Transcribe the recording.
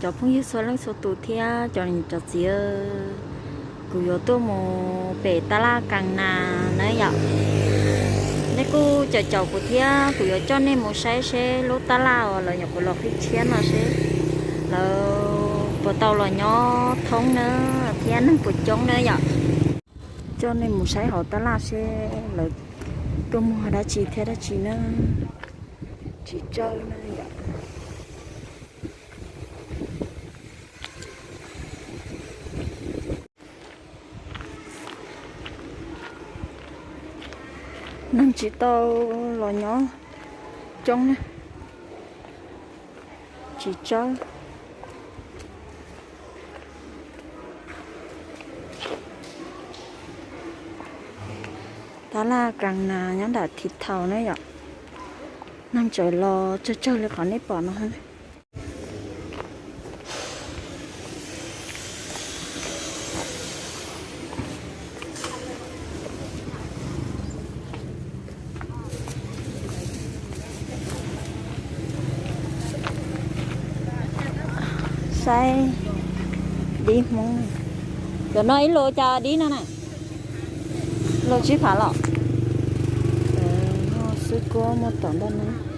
Cov phooj ywg txhua leej txhua tus thiab cov niam cov txiv, kuv yuav tuaj mus pem tab laj Kas Nas na yom. Nej kuj caum caum kuv thiab, kuv yuav coj nej mus saib seb lub tab laj uas lawv nyuam qhuav los qhib tshiab no seb lawv puas tau los nyob thoob na, thiab neeg puas coob na yom. Coj nej mus saib hauv tab laj seb lawv tuaj muag dab tsi thiab dab tsi na. Tsis tsawg na yom. Neeg tsis tau los nyob coob na, tsis tsawg. Tab laj Kas Nas nyob nram Thib Thaus na yom. Neeg tseem los tsawg tsawg li qhov nej pom no. Saib dib Hmoob. Cov no ib lus cas dib no na? Lus tsib phav los? Muaj xwb kuab muaj tom ntoj no.